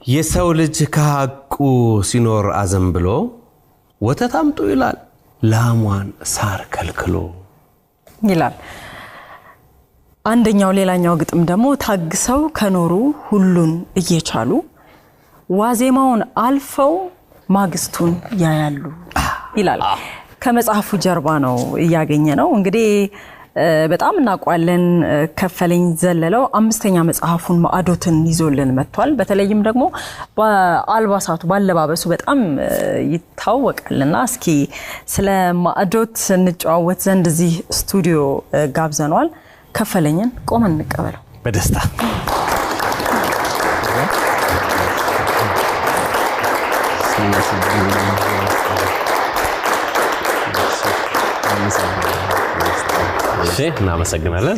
የሰው ልጅ ከሐቁ ሲኖር አዘንብሎ ወተት አምጡ ይላል ላሟን ሳር ከልክሎ ይላል። አንደኛው ሌላኛው ግጥም ደግሞ ታግሰው ከኖሩ ሁሉን እየቻሉ ዋዜማውን አልፈው ማግስቱን ያያሉ ይላል። ከመጽሐፉ ጀርባ ነው እያገኘ ነው። እንግዲህ በጣም እናውቀዋለን። ከፈለኝ ዘለለው 5ኛ መጽሐፉን ማዕዶትን ይዞልን መጥቷል። በተለይም ደግሞ በአልባሳቱ ባለባበሱ በጣም ይታወቃልና እስኪ ስለ ማዕዶት እንጨዋወት ዘንድ እዚህ ስቱዲዮ ጋብዘነዋል። ከፈለኝን ቆመን እንቀበለው በደስታ። እሺ፣ እናመሰግናለን።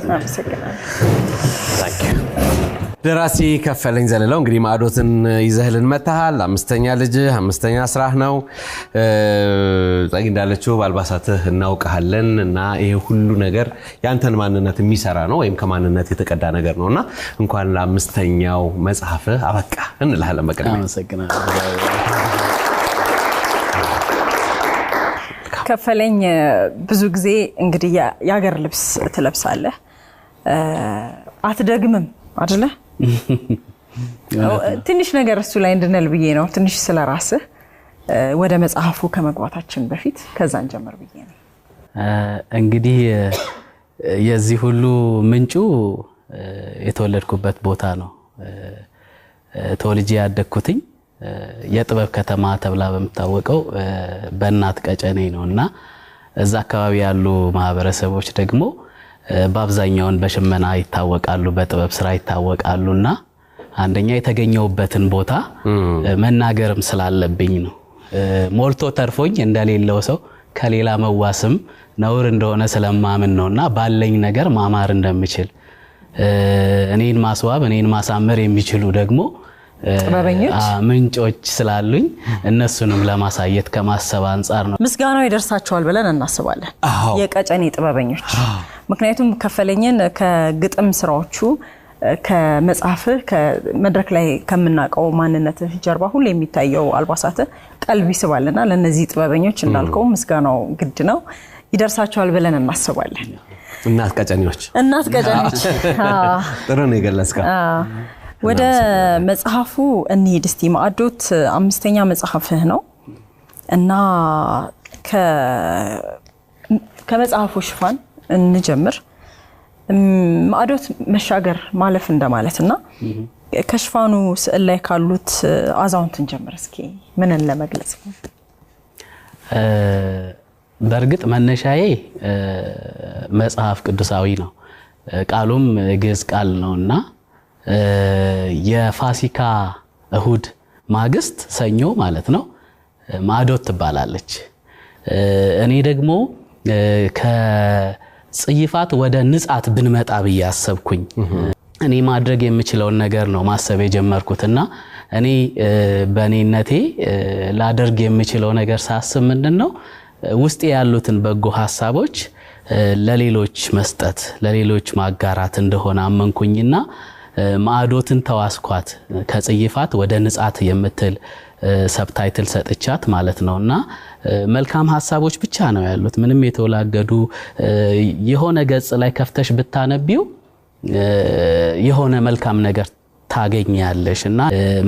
ደራሲ ከፈለኝ ዘለለው እንግዲህ ማዕዶትን ይዘህልን መጥተሃል። 5ኛ ልጅህ 5ኛ ስራህ ነው። ጸጊ እንዳለችው በአልባሳትህ እናውቅሃለን እና ይሄ ሁሉ ነገር ያንተን ማንነት የሚሰራ ነው ወይም ከማንነት የተቀዳ ነገር ነውና እንኳን ለ5ኛው መጽሐፍህ አበቃ እንልሃለን። በቅድሚያ አመሰግናለሁ። ከፈለኝ ብዙ ጊዜ እንግዲህ የሀገር ልብስ ትለብሳለህ፣ አትደግምም አይደለ? ትንሽ ነገር እሱ ላይ እንድንል ብዬ ነው። ትንሽ ስለ ራስህ ወደ መጽሐፉ ከመግባታችን በፊት ከዛን ጀምር ብዬ ነው። እንግዲህ የዚህ ሁሉ ምንጩ የተወለድኩበት ቦታ ነው። ተወልጄ ያደግኩትኝ የጥበብ ከተማ ተብላ በምታወቀው በእናት ቀጨኔ ነውና እዛ አካባቢ ያሉ ማህበረሰቦች ደግሞ በአብዛኛውን በሽመና ይታወቃሉ፣ በጥበብ ስራ ይታወቃሉና አንደኛ የተገኘውበትን ቦታ መናገርም ስላለብኝ ነው። ሞልቶ ተርፎኝ እንደሌለው ሰው ከሌላ መዋስም ነውር እንደሆነ ስለማምን ነውና ባለኝ ነገር ማማር እንደምችል እኔን ማስዋብ እኔን ማሳመር የሚችሉ ደግሞ ጥበበኞች ምንጮች ስላሉኝ እነሱንም ለማሳየት ከማሰብ አንጻር ነው። ምስጋናው ይደርሳቸዋል ብለን እናስባለን የቀጨኔ ጥበበኞች። ምክንያቱም ከፈለኝን ከግጥም ስራዎቹ ከመጽሐፍህ ከመድረክ ላይ ከምናውቀው ማንነትህ ጀርባ ሁሉ የሚታየው አልባሳትህ ቀልብ ይስባልና ለነዚህ ጥበበኞች እንዳልከው ምስጋናው ግድ ነው፣ ይደርሳቸዋል ብለን እናስባለን። እናት ቀጨኔዎች፣ እናት ቀጨኔዎች። ጥሩ ነው የገለጽከው። ወደ መጽሐፉ እንሂድ እስቲ። ማዕዶት 5ኛ መጽሐፍህ ነው እና ከመጽሐፉ ሽፋን እንጀምር። ማዕዶት መሻገር ማለፍ እንደማለት እና ከሽፋኑ ስዕል ላይ ካሉት አዛውንት እንጀምር እስኪ። ምንን ለመግለጽ ነው? በእርግጥ መነሻዬ መጽሐፍ ቅዱሳዊ ነው። ቃሉም ግዕዝ ቃል ነውና የፋሲካ እሁድ ማግስት ሰኞ ማለት ነው ማዕዶት ትባላለች። እኔ ደግሞ ከጽይፋት ወደ ንጻት ብንመጣ ብዬ አሰብኩኝ። እኔ ማድረግ የምችለውን ነገር ነው ማሰብ የጀመርኩትና እኔ በእኔነቴ ላደርግ የምችለው ነገር ሳስብ ምንድነው ውስጤ ያሉትን በጎ ሐሳቦች ለሌሎች መስጠት ለሌሎች ማጋራት እንደሆነ አመንኩኝና ማዕዶትን ተዋስኳት። ከጽይፋት ወደ ንጻት የምትል subtitle ሰጥቻት ማለት ነውና መልካም ሐሳቦች ብቻ ነው ያሉት። ምንም የተወላገዱ የሆነ ገጽ ላይ ከፍተሽ ብታነቢው የሆነ መልካም ነገር ታገኛለሽ እና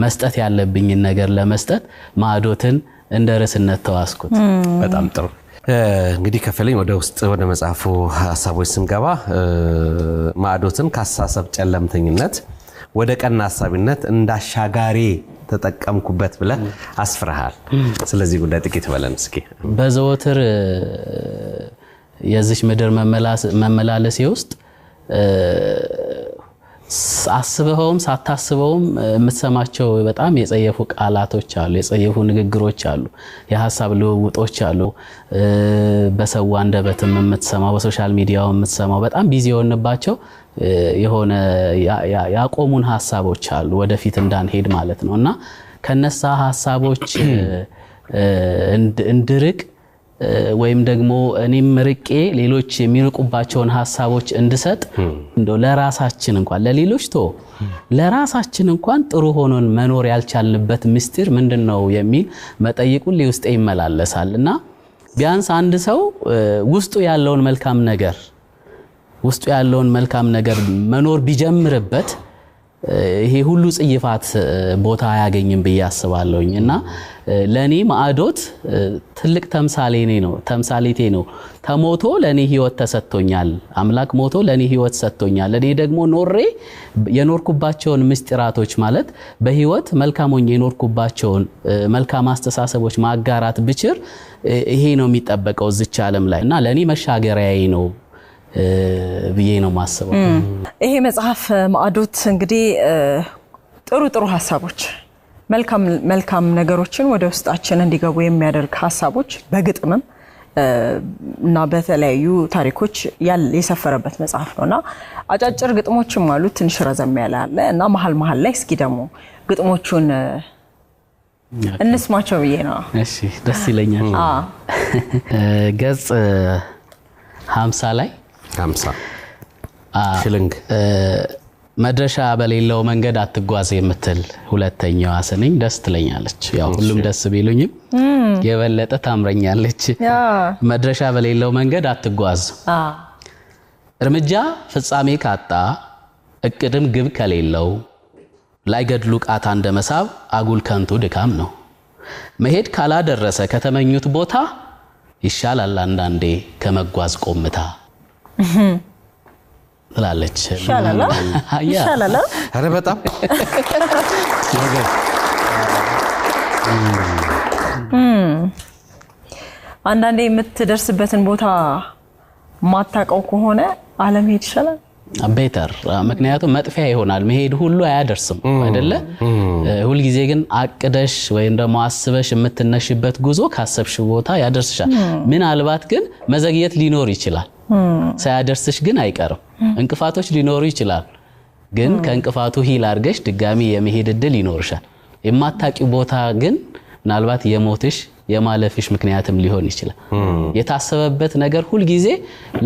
መስጠት ያለብኝን ነገር ለመስጠት ማዕዶትን እንደ ርዕስነት ተዋስኩት። በጣም ጥሩ። እንግዲህ ከፈለኝ ወደ ውስጥ ወደ መጽሐፉ ሐሳቦች ስንገባ ማዕዶትን ካሳሰብ ጨለምተኝነት ወደ ቀና ሐሳቢነት እንዳሻጋሪ ተጠቀምኩበት ብለህ አስፍረሃል። ስለዚህ ጉዳይ ጥቂት በለን እስኪ። በዘወትር የዚች ምድር መመላለሴ ውስጥ አስበውም ሳታስበውም የምትሰማቸው በጣም የጸየፉ ቃላቶች አሉ፣ የጸየፉ ንግግሮች አሉ፣ የሐሳብ ልውውጦች አሉ። በሰው አንደበትም የምትሰማው በ social media ው የምትሰማው በጣም busy የሆንባቸው የሆነ ያቆሙን ሐሳቦች አሉ፣ ወደፊት እንዳንሄድ ማለት ነውና ከነሳ ሐሳቦች እንድርቅ ወይም ደግሞ እኔም ርቄ ሌሎች የሚርቁባቸውን ሀሳቦች እንድሰጥ እንደው ለራሳችን እንኳን ለሌሎች ቶ ለራሳችን እንኳን ጥሩ ሆኖን መኖር ያልቻልንበት ምስጢር ምንድነው የሚል መጠይቁን ውስጤ ይመላለሳል። እና ቢያንስ አንድ ሰው ውስጡ ያለውን መልካም ነገር ውስጡ ያለውን መልካም ነገር መኖር ቢጀምርበት ይሄ ሁሉ ጽይፋት ቦታ አያገኝም ብዬ አስባለሁኝ። እና ለኔ ማዕዶት ትልቅ ተምሳሌኔ ነው ተምሳሌቴ ነው። ተሞቶ ለኔ ህይወት ተሰጥቶኛል። አምላክ ሞቶ ለኔ ህይወት ሰጥቶኛል። እኔ ደግሞ ኖሬ የኖርኩባቸውን ምስጢራቶች ማለት በህይወት መልካም ሆኜ የኖርኩባቸውን መልካም አስተሳሰቦች ማጋራት ብችር ይሄ ነው የሚጠበቀው እዚች ዓለም ላይ እና ለኔ መሻገሪያዬ ነው ብዬ ነው ማስበው። ይሄ መጽሐፍ ማዕዶት እንግዲህ ጥሩ ጥሩ ሀሳቦች መልካም መልካም ነገሮችን ወደ ውስጣችን እንዲገቡ የሚያደርግ ሀሳቦች በግጥምም እና በተለያዩ ታሪኮች የሰፈረበት መጽሐፍ ነውና አጫጭር ግጥሞችም አሉ፣ ትንሽ ረዘም ያለ አለ እና መሀል መሀል ላይ እስኪ ደግሞ ግጥሞቹን እንስማቸው ብዬ ነው። እሺ ደስ ይለኛል። ገጽ 50 ላይ 50 ሽልንግ መድረሻ በሌለው መንገድ አትጓዝ የምትል ሁለተኛዋ ስንኝ ደስ ትለኛለች። ያው ሁሉም ደስ ቢሉኝም የበለጠ ታምረኛለች። መድረሻ በሌለው መንገድ አትጓዝ። እርምጃ ፍጻሜ ካጣ እቅድም ግብ ከሌለው ላይ ገድሉ ቃታ እንደመሳብ አጉል ከንቱ ድካም ነው። መሄድ ካላደረሰ ከተመኙት ቦታ ይሻላል አንዳንዴ ከመጓዝ ቆምታ ትላለች። ይሻላል ይሻላል። ኧረ በጣም አንዳንዴ የምትደርስበትን ቦታ ማታውቀው ከሆነ አለመሄድ ይሻላል። better። ምክንያቱም መጥፊያ ይሆናል። መሄድ ሁሉ አያደርስም አይደለ? ሁልጊዜ ግን አቅደሽ ወይም ደግሞ አስበሽ የምትነሽበት ጉዞ ካሰብሽ ቦታ ያደርስሻል። ምናልባት ግን መዘግየት ሊኖር ይችላል። ሳያደርስሽ ግን አይቀርም። እንቅፋቶች ሊኖሩ ይችላል። ግን ከእንቅፋቱ heal አድርገሽ ድጋሚ የመሄድ እድል ይኖርሻል። የማታውቂው ቦታ ግን ምናልባት የሞትሽ የማለፍሽ ምክንያትም ሊሆን ይችላል። የታሰበበት ነገር ሁልጊዜ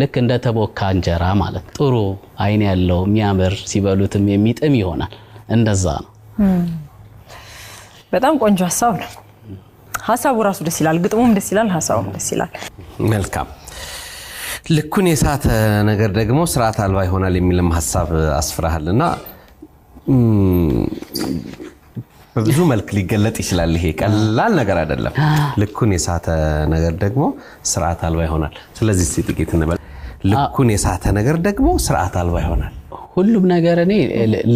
ልክ እንደ ተቦካ እንጀራ ማለት ጥሩ አይን ያለው የሚያምር ሲበሉትም የሚጥም ይሆናል። እንደዛ ነው። በጣም ቆንጆ ሀሳብ ነው። ሀሳቡ ራሱ ደስ ይላል፣ ግጥሙም ደስ ይላል፣ ሀሳቡም ደስ ይላል። መልካም። ልኩን የሳተ ነገር ደግሞ ስርዓት አልባ ይሆናል የሚልም ሀሳብ አስፍራሃልና በብዙ መልክ ሊገለጥ ይችላል። ይሄ ቀላል ነገር አይደለም። ልኩን የሳተ ነገር ደግሞ ስርዓት አልባ ይሆናል። ስለዚህ እስኪ ጥቂት እንበል። ልኩን የሳተ ነገር ደግሞ ስርዓት አልባ ይሆናል። ሁሉም ነገር እኔ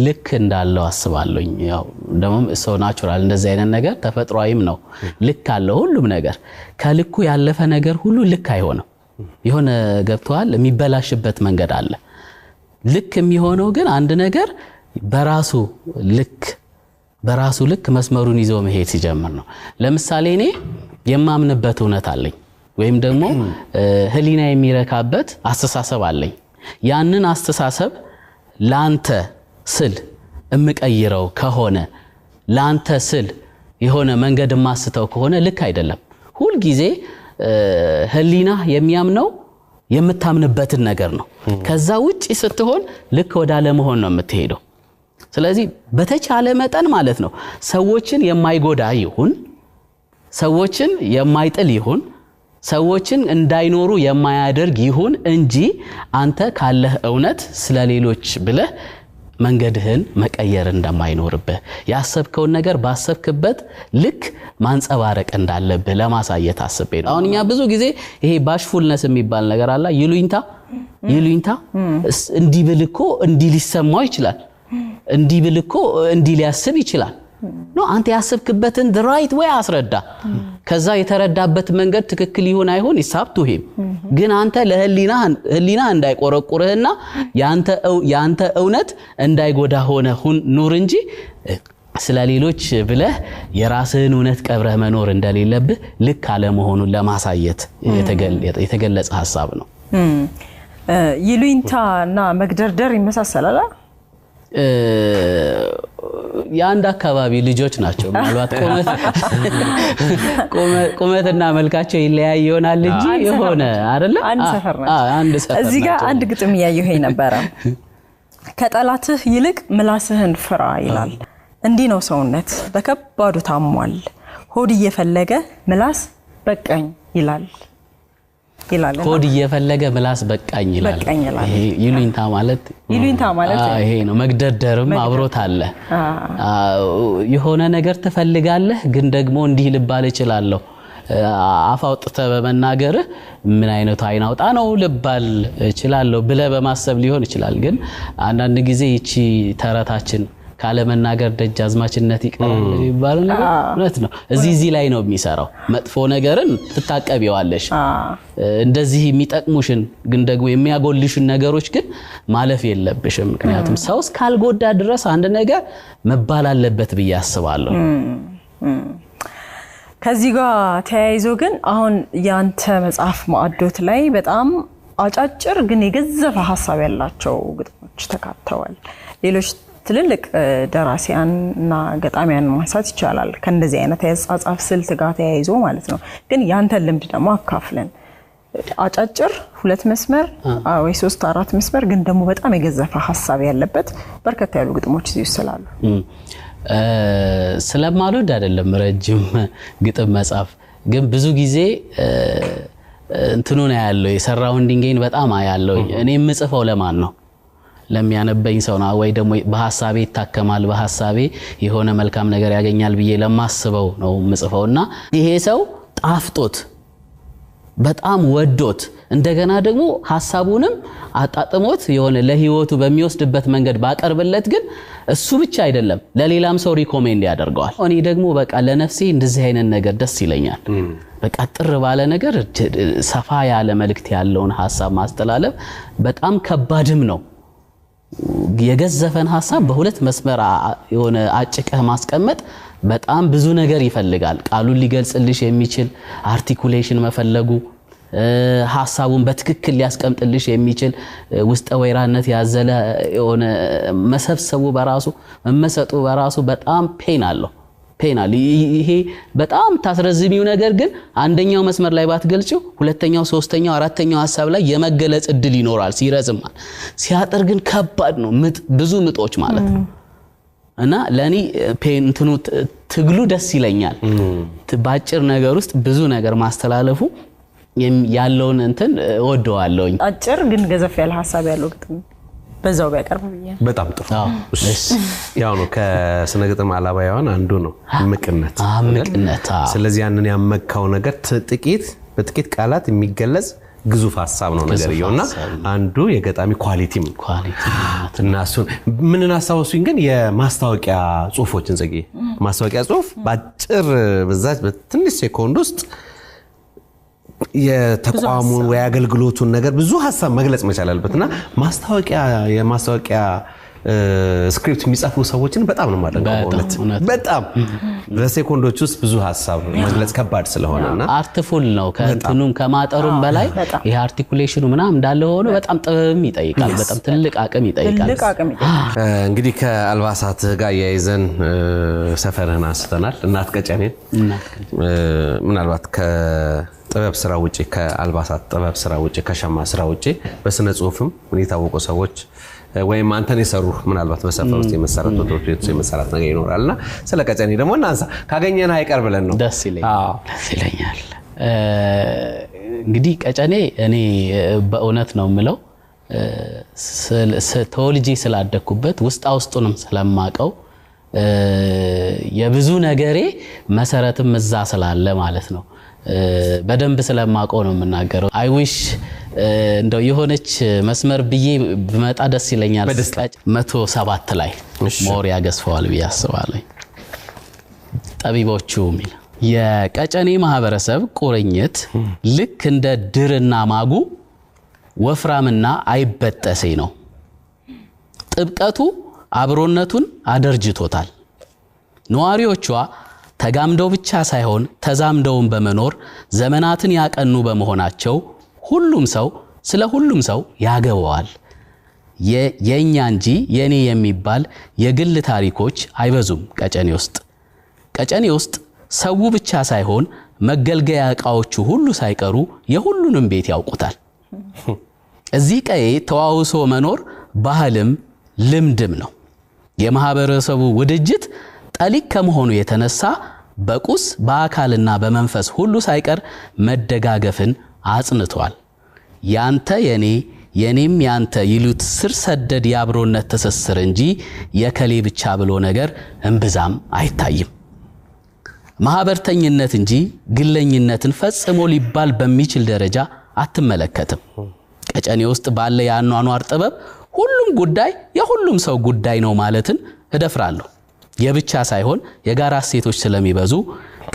ልክ እንዳለው አስባለሁኝ። ያው ደግሞ ሰው natural እንደዚህ አይነት ነገር ተፈጥሯዊም ነው። ልክ አለው ሁሉም ነገር። ከልኩ ያለፈ ነገር ሁሉ ልክ አይሆንም። የሆነ ገብቷል የሚበላሽበት መንገድ አለ። ልክ የሚሆነው ግን አንድ ነገር በራሱ ልክ መስመሩን ይዞ መሄድ ሲጀምር ነው። ለምሳሌ እኔ የማምንበት እውነት አለኝ ወይም ደግሞ ህሊና የሚረካበት አስተሳሰብ አለኝ። ያንን አስተሳሰብ ላንተ ስል እምቀይረው ከሆነ ላንተ ስል የሆነ መንገድ ማስተው ከሆነ ልክ አይደለም። ሁል ጊዜ ህሊና የሚያምነው የምታምንበትን ነገር ነው። ከዛ ውጪ ስትሆን ልክ ወደ አለመሆን ነው የምትሄደው። ስለዚህ በተቻለ መጠን ማለት ነው ሰዎችን የማይጎዳ ይሁን፣ ሰዎችን የማይጥል ይሁን፣ ሰዎችን እንዳይኖሩ የማያደርግ ይሁን እንጂ አንተ ካለህ እውነት ስለሌሎች ብለህ መንገድህን መቀየር እንደማይኖርብህ ያሰብከውን ነገር ባሰብክበት ልክ ማንጸባረቅ እንዳለብህ ለማሳየት አስቤ ነው። አሁን እኛ ብዙ ጊዜ ይሄ ባሽፉልነስ የሚባል ነገር አለ። ይሉኝታ እንዲህ ብል እኮ እንዲህ ሊሰማው ይችላል፣ እንዲህ ብል እኮ እንዲህ ሊያስብ ይችላል። no አንተ ያሰብክበትን the right way አስረዳ። ከዛ የተረዳበት መንገድ ትክክል ይሁን አይሁን it's up to him። ግን አንተ ለህሊና ህሊና እንዳይቆረቁርህና ያንተ እውነት እንዳይጎዳ ሆነ ኑር እንጂ ስለሌሎች ብለህ የራስህን እውነት ቀብረህ መኖር እንደሌለብህ ልክ አለመሆኑን ለማሳየት የተገለጸ ሐሳብ ነው። ይሉኝታና መግደርደር ይመሳሰላል። የአንድ አካባቢ ልጆች ናቸው። ምናልባት ቁመትና መልካቸው ይለያይ ይሆናል እንጂ የሆነ አይደለ አንድ ሰፈር ናቸው። እዚህ ጋር አንድ ግጥም እያየሁኝ ነበረ። ከጠላትህ ይልቅ ምላስህን ፍራ ይላል። እንዲህ ነው ሰውነት በከባዱ ታሟል፣ ሆድ እየፈለገ ምላስ በቃኝ ይላል ይላል። ሆድ እየፈለገ ምላስ በቃኝ ይላል። ይሉኝታ ማለት ይሄ ነው። መግደርደርም አብሮት አለ። የሆነ ነገር ትፈልጋለህ፣ ግን ደግሞ እንዲህ ልባል እችላለሁ አፍ አውጥተህ በመናገርህ ምን አይነቱ አይን አውጣ ነው ልባል እችላለሁ ብለህ በማሰብ ሊሆን ይችላል። ግን አንዳንድ ጊዜ ይቺ ተረታችን ካለመናገር ደጃዝማችነት ይቀራል የሚባለው ነገር እውነት ነው። እዚህ ላይ ነው የሚሰራው። መጥፎ ነገርን ትታቀቢዋለሽ። እንደዚህ የሚጠቅሙሽን ግን ደግሞ የሚያጎልሽን ነገሮች ግን ማለፍ የለብሽም። ምክንያቱም ሰው እስካልጎዳ ድረስ አንድ ነገር መባል አለበት ብዬ አስባለሁ። ከዚህ ጋር ተያይዞ ግን አሁን ያንተ መጽሐፍ ማዕዶት ላይ በጣም አጫጭር ግን የገዘፈ ሀሳብ ያላቸው ግጥሞች ተካተዋል። ሌሎች ትልልቅ ደራሲያን እና ገጣሚያን ማንሳት ይቻላል ከእንደዚህ አይነት የአጻጻፍ ስልት ጋር ተያይዞ ማለት ነው። ግን ያንተን ልምድ ደግሞ አካፍለን። አጫጭር 2 መስመር ወይ 3 4 መስመር ግን ደግሞ በጣም የገዘፈ ሀሳብ ያለበት በርከት ያሉ ግጥሞች እዚህ ስላሉ ስለማልወድ አይደለም ረጅም ግጥም መጻፍ፣ ግን ብዙ ጊዜ እንትኑ ነው ያለው የሰራውንዲንጌን በጣም አያለው። እኔ የምጽፈው ለማን ነው? ለሚያነበኝ ሰው ነው ወይ ደግሞ በሐሳቤ ይታከማል፣ በሐሳቤ የሆነ መልካም ነገር ያገኛል ብዬ ለማስበው ነው የምጽፈውና ይሄ ሰው ጣፍጦት በጣም ወዶት እንደገና ደግሞ ሐሳቡንም አጣጥሞት የሆነ ለህይወቱ በሚወስድበት መንገድ ባቀርብለት ግን እሱ ብቻ አይደለም ለሌላም ሰው recommend ያደርገዋል። እኔ ደግሞ በቃ ለነፍሴ እንደዚህ አይነት ነገር ደስ ይለኛል። በቃ ጥር ባለ ነገር ሰፋ ያለ መልእክት ያለውን ሐሳብ ማስተላለፍ በጣም ከባድም ነው። የገዘፈን ሐሳብ በሁለት መስመር የሆነ አጭቀህ ማስቀመጥ በጣም ብዙ ነገር ይፈልጋል። ቃሉን ሊገልጽልሽ የሚችል articulation መፈለጉ፣ ሐሳቡን በትክክል ሊያስቀምጥልሽ የሚችል ውስጠ ወይራነት ያዘለ የሆነ መሰብሰቡ በራሱ መመሰጡ በራሱ በጣም pain አለው። pain አለ። ይሄ በጣም ታስረዝሚው ነገር ግን አንደኛው መስመር ላይ ባትገልጪው ሁለተኛው፣ ሶስተኛው፣ አራተኛው ሐሳብ ላይ የመገለጽ እድል ይኖራል ሲረዝም። ሲያጥር ግን ከባድ ነው። ምጥ ብዙ ምጦች ማለት ነው። እና ለኔ pain እንትኑ ትግሉ ደስ ይለኛል። ባጭር ነገር ውስጥ ብዙ ነገር ማስተላለፉ ያለውን እንትን እወደዋለሁ። አጭር ግን ገዘፍ ያለ ሐሳብ ያለው ግጥም በዛው ቢያቀርብ ብዬ በጣም ጥሩ። ያው ነው ከስነ ግጥም አላባያውን አንዱ ነው ምቅነት። ምቅነት። ስለዚህ ያንን ያመካው ነገር ጥቂት በጥቂት ቃላት የሚገለጽ ግዙፍ ሐሳብ ነው ነገርየውና አንዱ የገጣሚ quality ም እና እሱን ምንን አስታወሱኝ ግን የማስታወቂያ ጽሁፎችን ጽጌ፣ ማስታወቂያ ጽሁፍ ባጭር በዛች በትንሽ ሴኮንድ ውስጥ የተቋሙን ወይ አገልግሎቱን ነገር ብዙ ሐሳብ መግለጽ መቻል አለበትና የማስታወቂያ script የሚጻፉ ሰዎችን በጣም ነው የማደንቀው። በእውነት በጣም በሴኮንዶች ውስጥ ብዙ ሐሳብ መግለጽ ከባድ ስለሆነና artful ነው። ከእንትኑም ከማጠሩም በላይ ይሄ articulation ኑ ምናምን እንዳለ ሆኖ በጣም ጥበብም ይጠይቃል። በጣም ትልቅ አቅም ይጠይቃል። እንግዲህ ከአልባሳት ጋር ያይዘን ሰፈርህን አንስተናል። እናት ቀጨኔን ምናልባት ከጥበብ ስራ ውጪ ከአልባሳት ጥበብ ስራ ውጪ ከሸማ ስራ ውጪ በስነ ጽሁፍም የታወቁ ሰዎች ወይም አንተን የሰሩ ምናልባት በሰፈር ውስጥ የመሰረት ትምህርት ቤት ውስጥ የመሰራት ነገር ይኖራልና ስለ ቀጨኔ ደግሞ እናንሳ። ካገኘን አይቀር ብለን ነው። ደስ ይለኛል። እንግዲህ ቀጨኔ እኔ በእውነት ነው የምለው ተወልጄ ስላደኩበት ውስጣ ውስጡንም ስለማቀው የብዙ ነገሬ መሰረትም እዛ ስላለ ማለት ነው። በደንብ ስለማቀው ነው የምናገረው። I wish እንደው የሆነች መስመር ብዬ ብመጣ ደስ ይለኛል። 107 ላይ more ያገዝፈዋል ብዬ አስባለሁ። ጠቢቦቹ የሚል የቀጨኔ ማህበረሰብ ቁርኝት ልክ እንደ ድርና ማጉ ወፍራምና አይበጠሴ ነው። ጥብቀቱ አብሮነቱን አደርጅቶታል። ነዋሪዎቿ ተጋምደው ብቻ ሳይሆን ተዛምደውን በመኖር ዘመናትን ያቀኑ በመሆናቸው ሁሉም ሰው ስለ ሁሉም ሰው ያገባዋል። የኛ እንጂ የኔ የሚባል የግል ታሪኮች አይበዙም ቀጨኔ ውስጥ። ቀጨኔ ውስጥ ሰው ብቻ ሳይሆን መገልገያ ዕቃዎቹ ሁሉ ሳይቀሩ የሁሉንም ቤት ያውቁታል። እዚህ ቀዬ ተዋውሶ መኖር ባህልም ልምድም ነው። የማህበረሰቡ ውድጅት ጠሊቅ ከመሆኑ የተነሳ በቁስ በአካልና በመንፈስ ሁሉ ሳይቀር መደጋገፍን አጽንቷል። ያንተ የኔ የኔም ያንተ ይሉት ስር ሰደድ የአብሮነት ትስስር እንጂ የከሌ ብቻ ብሎ ነገር እምብዛም አይታይም። ማህበርተኝነት እንጂ ግለኝነትን ፈጽሞ ሊባል በሚችል ደረጃ አትመለከትም። ቀጨኔ ውስጥ ባለ የአኗኗር ጥበብ ሁሉም ጉዳይ የሁሉም ሰው ጉዳይ ነው ማለትን እደፍራለሁ። የብቻ ሳይሆን የጋራ እሴቶች ስለሚበዙ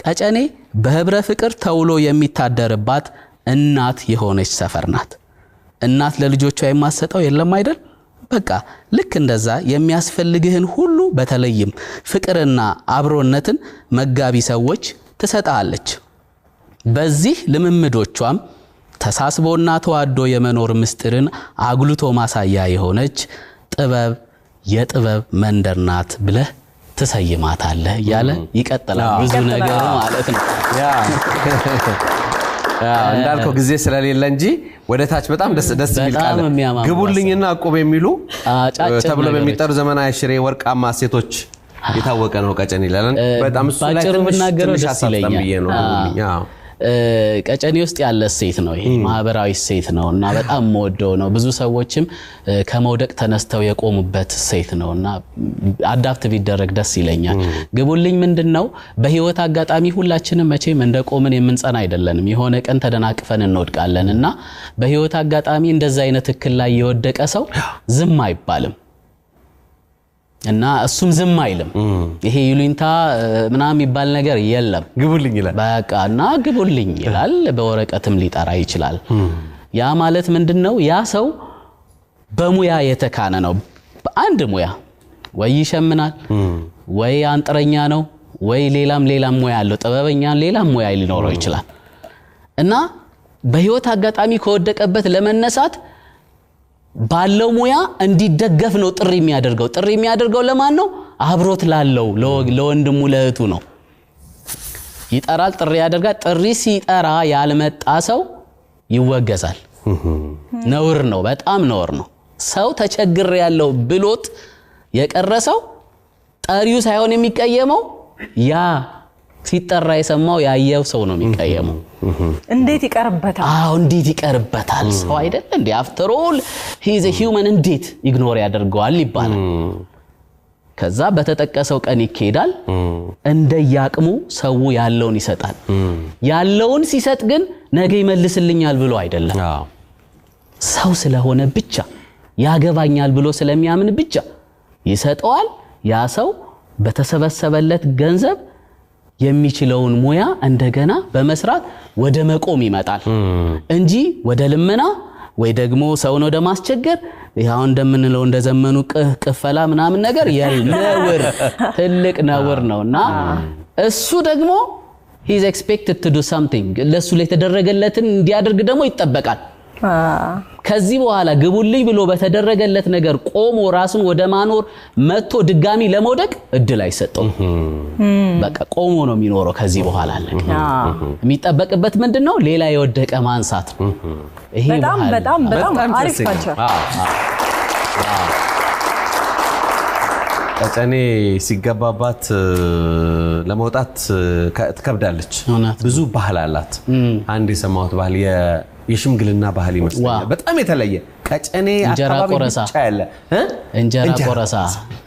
ቀጨኔ በህብረ ፍቅር ተውሎ የሚታደርባት እናት የሆነች ሰፈር ናት። እናት ለልጆቿ የማትሰጠው የለም አይደል? በቃ ልክ እንደዛ የሚያስፈልግህን ሁሉ በተለይም ፍቅርና አብሮነትን መጋቢ ሰዎች ትሰጣለች። በዚህ ልምምዶቿም ተሳስቦና ተዋዶ የመኖር ምስጢርን አጉልቶ ማሳያ የሆነች ጥበብ የጥበብ መንደር ናት ብለህ ትሰይማታለህ እያለ ይቀጥላል። ብዙ ነገሩ ማለት ነው። እንዳልከው ጊዜ ስለሌለ እንጂ ወደ ታች በጣም ደስ ደስ የሚል ቃል ግቡልኝና ዕቁብ የሚሉ ተብሎ በሚጠሩ ዘመናዊ ሽሬ ወርቃማ ሴቶች የታወቀ ነው ቀጨኔ ይላል። በጣም እሱ ላይ ትንሽ ሀሳብ ብዬ ነው። ቀጨኔ ውስጥ ያለ እሴት ነው ይሄ፣ ማህበራዊ እሴት ነው እና በጣም የምወደው ነው። ብዙ ሰዎችም ከመውደቅ ተነስተው የቆሙበት እሴት ነው እና አዳፕት ቢደረግ ደስ ይለኛል። ግቡልኝ ምንድን ነው? በህይወት አጋጣሚ ሁላችንም መቼም እንደ ቆምን የምንጸና አይደለንም። የሆነ ቀን ተደናቅፈን እንወድቃለን እና በህይወት አጋጣሚ እንደዛ አይነት እክል ላይ የወደቀ ሰው ዝም አይባልም እና እሱም ዝም አይልም። ይሄ ይሉኝታ ምናምን የሚባል ነገር የለም። ግቡልኝ ይላል። በቃ እና ግቡልኝ ይላል። በወረቀትም ሊጠራ ይችላል። ያ ማለት ምንድነው? ያ ሰው በሙያ የተካነ ነው። በአንድ ሙያ ወይ ይሸምናል፣ ወይ አንጥረኛ ነው፣ ወይ ሌላም ሌላም ሙያ አለው። ጥበበኛ ሌላም ሙያ ሊኖረው ይችላል። እና በህይወት አጋጣሚ ከወደቀበት ለመነሳት ባለው ሙያ እንዲደገፍ ነው ጥሪ የሚያደርገው። ጥሪ የሚያደርገው ለማን ነው? አብሮት ላለው ለወንድሙ ለእህቱ ነው። ይጠራል፣ ጥሪ ያደርጋል። ጥሪ ሲጠራ ያልመጣ ሰው ይወገዛል። ነውር ነው፣ በጣም ነውር ነው። ሰው ተቸግር ያለው ብሎት የቀረ ሰው ጠሪው ሳይሆን የሚቀየመው ያ ሲጠራ የሰማው ያየው ሰው ነው የሚቀየመው። እንዴት ይቀርበታል? አዎ እንዴት ይቀርበታል? ሰው አይደል እንዴ? After all he is a human፣ እንዴት ignore ያደርገዋል ይባላል። ከዛ በተጠቀሰው ቀን ይኬዳል። እንደያቅሙ ሰው ያለውን ይሰጣል። ያለውን ሲሰጥ ግን ነገ ይመልስልኛል ብሎ አይደለም። ሰው ስለሆነ ብቻ ያገባኛል ብሎ ስለሚያምን ብቻ ይሰጠዋል። ያ ሰው በተሰበሰበለት ገንዘብ የሚችለውን ሙያ እንደገና በመስራት ወደ መቆም ይመጣል እንጂ ወደ ልመና ወይ ደግሞ ሰውን ወደ ማስቸገር ያው እንደምንለው እንደዘመኑ ቅፈላ ምናምን ነገር ነውር፣ ትልቅ ነውር ነውና እሱ ደግሞ he is expected to do something፣ ለሱ የተደረገለትን እንዲያደርግ ደግሞ ይጠበቃል። ከዚህ በኋላ ግቡልኝ ብሎ በተደረገለት ነገር ቆሞ ራሱን ወደ ማኖር መጥቶ ድጋሚ ለመውደቅ እድል አይሰጠውም። በቃ ቆሞ ነው የሚኖረው ከዚህ በኋላ። አለ የሚጠበቅበት ምንድነው? ሌላ የወደቀ ማንሳት ነው። ይሄ በጣም በጣም በጣም አሪፍ culture። ቀጨኔ ሲገባባት ለመውጣት ትከብዳለች። ብዙ ባህል አላት። አንድ የሰማሁት ባህል የሽምግልና ባህል ይመስለኛል። በጣም የተለየ ቀጨኔ አካባቢ ብቻ ያለ እንጀራ ቆረሳ።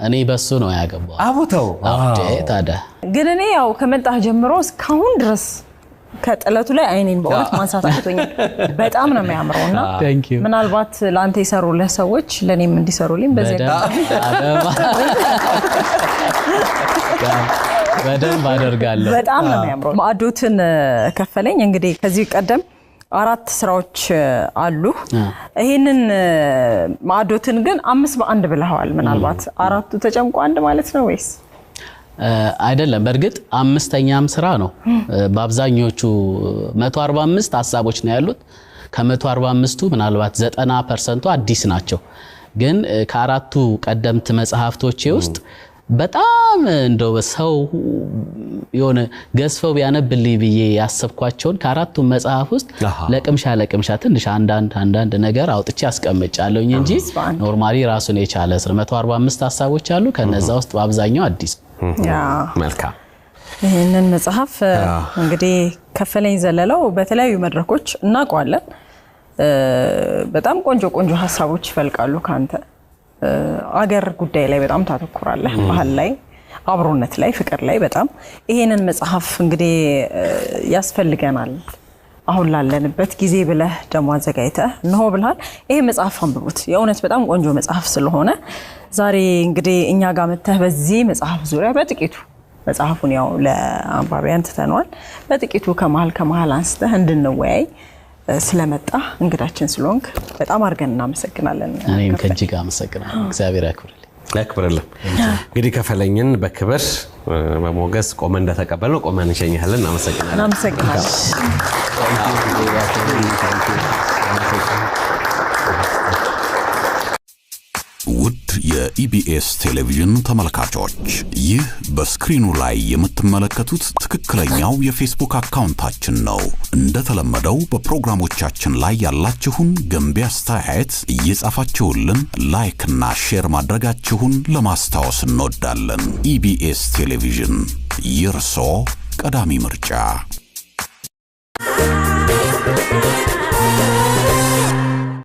እኔ በሱ ነው ያገባው። አቦተው ታዲያ ግን እኔ ያው ከመጣህ ጀምሮ እስካሁን ድረስ ከጥለቱ ላይ አይኔን በእውነት ማንሳት አቅቶኛል። በጣም ነው የሚያምረው እና ምናልባት ለአንተ የሰሩልህ ሰዎች ለእኔም እንዲሰሩልኝ በዚህ በደንብ አደርጋለሁ። በጣም ነው የሚያምረው። ማዕዶትን ከፈለኝ እንግዲህ ከዚህ ቀደም 4 ስራዎች አሉ። ይሄንን ማዕዶትን ግን 5 በ1 ብለዋል። ምናልባት 4ቱ ተጨምቆ አንድ ማለት ነው ወይስ አይደለም? በእርግጥ 5ኛም ስራ ነው። በአብዛኞቹ 145 ሀሳቦች ነው ያሉት። ከ145ቱ ምናልባት 90% አዲስ ናቸው። ግን ከአራቱ ቀደምት መጽሐፍቶቼ ውስጥ በጣም እንደው ሰው የሆነ ገዝፈው ቢያነብልኝ ብዬ ያሰብኳቸውን ከአራቱ መጽሐፍ ውስጥ ለቅምሻ ለቅምሻ ትንሽ አንዳንድ አንዳንድ ነገር አውጥቼ አስቀምጫለሁኝ እንጂ normally ራሱን የቻለ 145 ሀሳቦች አሉ። ከነዛ ውስጥ በአብዛኛው አዲስ። መልካም። ይህንን መጽሐፍ እንግዲህ ከፈለኝ ዘለለው በተለያዩ መድረኮች እናውቀዋለን። በጣም ቆንጆ ቆንጆ ሀሳቦች ይፈልቃሉ ከአንተ። አገር ጉዳይ ላይ በጣም ታተኩራለህ፣ ባህል ላይ፣ አብሮነት ላይ፣ ፍቅር ላይ በጣም። ይሄንን መጽሐፍ እንግዲህ ያስፈልገናል አሁን ላለንበት ጊዜ ብለህ ደግሞ አዘጋጅተህ እንሆ ብልሃል። ይሄ መጽሐፍ አንብቡት፣ የእውነት በጣም ቆንጆ መጽሐፍ ስለሆነ ዛሬ እንግዲህ እኛ ጋር መተህ በዚህ መጽሐፍ ዙሪያ በጥቂቱ፣ መጽሐፉን ያው ለአንባቢያን ትተነዋል፣ በጥቂቱ ከመሀል ከመሀል አንስተህ እንድንወያይ ስለመጣ፣ እንግዳችን ስለሆንክ በጣም አድርገን እናመሰግናለን። እኔም ከእጅግ አመሰግናለሁ። እግዚአብሔር ያክብርልኝ። ያክብርልን። እንግዲህ ከፈለኝን በክብር በሞገስ ቆመን እንደተቀበልነው ቆመን እንሸኝሃለን። እናመሰግናለን። እናመሰግናለን። ውድ የኢቢኤስ ቴሌቪዥን ተመልካቾች፣ ይህ በስክሪኑ ላይ የምትመለከቱት ትክክለኛው የፌስቡክ አካውንታችን ነው። እንደተለመደው በፕሮግራሞቻችን ላይ ያላችሁን ገንቢ አስተያየት እየጻፋችሁልን ላይክ እና ሼር ማድረጋችሁን ለማስታወስ እንወዳለን። ኢቢኤስ ቴሌቪዥን፣ የርሶ ቀዳሚ ምርጫ።